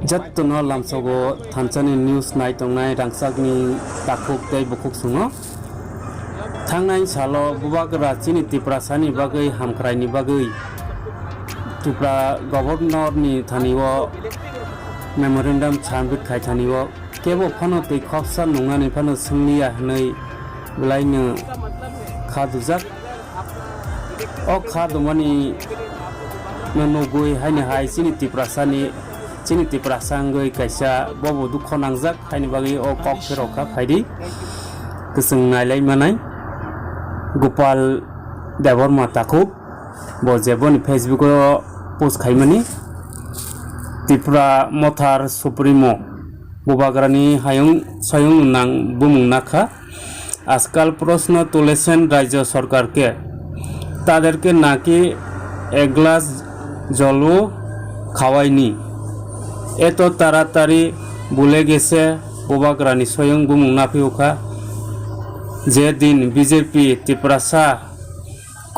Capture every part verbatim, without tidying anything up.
Jottono lamsogo thansani news nai tongnai rangchakni takhuk tei bukhuk sungo. Thangnai salo bubagra chini Tiprasani bagwi hamkraini bagwi Tripura Governor ni thani o memorandum submit khai thani o kebo phano tei khopsa nungnani phano swngliya hwnwi belaino kha dujak. O kha dumani no nugwi haini hai chini Tiprasani, chini Tiprasa wngwi kaisa bobo dukho nangjak haini bagwi o kok pherok kha phaidi. Kwchwng nailai manai Gopal Debbarma takhuk bo je boni Facebook o post khaimani Tripura Mothar Supremo bubagrani hayung soyung nang bumung nakha. আজকাল প্রশ্ন তুলেছেন রাজ্য সরকারকে, তাদেরকে নাকি এক গ্লাস জলও খাওয়ায়নি, এত তাড়াতাড়ি ভুলে গেছে বুবাগ্রানি স্বয়ং বুমুং নাফিউখা। যেদিন বিজেপি তিপ্রাসা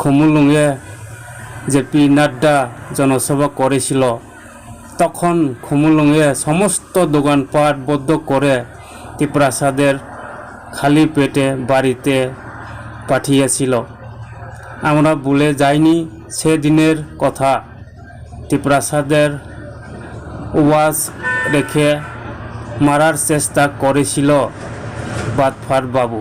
খুমুলুঙে জেপি নাড্ডা জনসভা করেছিল, তখন খুমুলুঙে সমস্ত দোকানপাট বন্ধ করে তিপ্রাসাদের খালি পেটে বাড়িতে পাঠিয়েছিল। আমরা ভুলে যাইনি সেদিনের কথা। তিপ্রাসাদের ওয়াজ রেখে মারার চেষ্টা করেছিল বাটফার বাবু।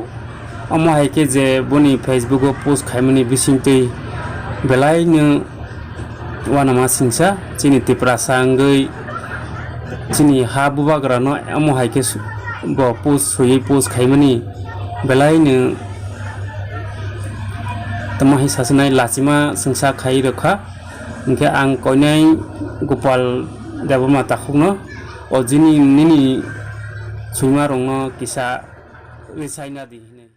Omo hai khe je boni Facebook o post khaimani bisingtwi belaino uanama singsa chini Tiprasa wngwi chini ha bubagrano omo hai khe su-, bo post swiwi post khaimani belaino tamo hai sasinai lachima singsa khai rwkha. Hinkhe ang koinai Gopal Debbarma takhukno o jini nini swimarokno kisa rwchaina di hinwi.